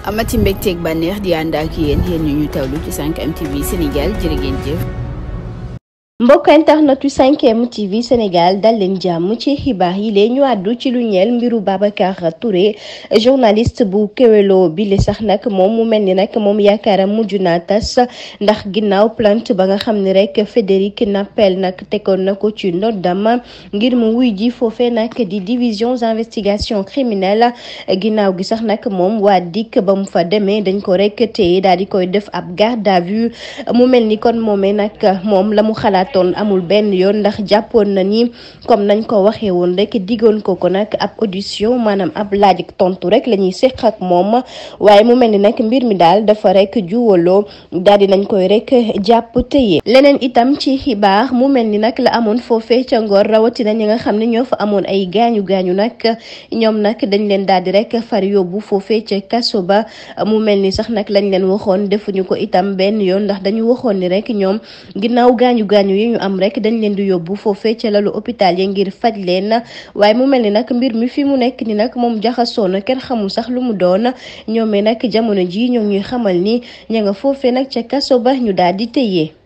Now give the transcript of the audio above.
amati mbégteeg bànneex di ànd ak yéen ñu tawlu ci 5M TV Sénégal jërë ngeen jëf. mbokk internet yu 5M TV Sénégal dal leen jàmm ci xibaar yi lee ñu àddu ci lu ñeel mbiru Babacar Touré journaliste bu Kewelo bi li sax nag moom mu mel ni nag moom yaakaaram mujj naa tas ndax ginnaaw plainte ba nga xam ne rek Frédéric Nappel nag tegoon na ko ci ndoddam ngir mu wuy ji foofee nag di division investigation criminelle ginnaaw gi sax nag moom waa DIC ba mu fa demee dañ ko rek téye daal di koy def ab garde à vue mu mel ni kon moomee nag moom la mu xalaat toon amul benn yoon ndax jàppoon na ni comme nañ ko waxee woon rek diggoon ko nag ab audition maanaam ab laaj ak tontu rek la ñuy seq ak moom waaye mu mel ni nag mbir mi daal dafa rek juwaloo daal di nañ koy rek jàpp tëye. leneen itam ci xibaar mu mel ni nag la amoon foofee ca Ngor rawatina ñi nga xam ne ñoo fa amoon ay gaañu nag ñoom nag dañ leen daal di rek far yóbbu foofee ca kaso ba mu mel ni sax nag lañ leen waxoon defuñu ko itam benn yoon ndax dañu waxoon ni rek ñoom ginnaaw gaañu yi ñu am rek dañ leen di yóbbu foofee ca lalu hôpital yi ngir faj leen waaye mu mel ni nag mbir mi fi mu nekk ni nag moom jaxasoo na kenn xamul sax lu mu doon ñoomee nag jamono ji ñoo ñuy xamal ni ña nga foofee nag ca kaso ba ñu daal di tëyee.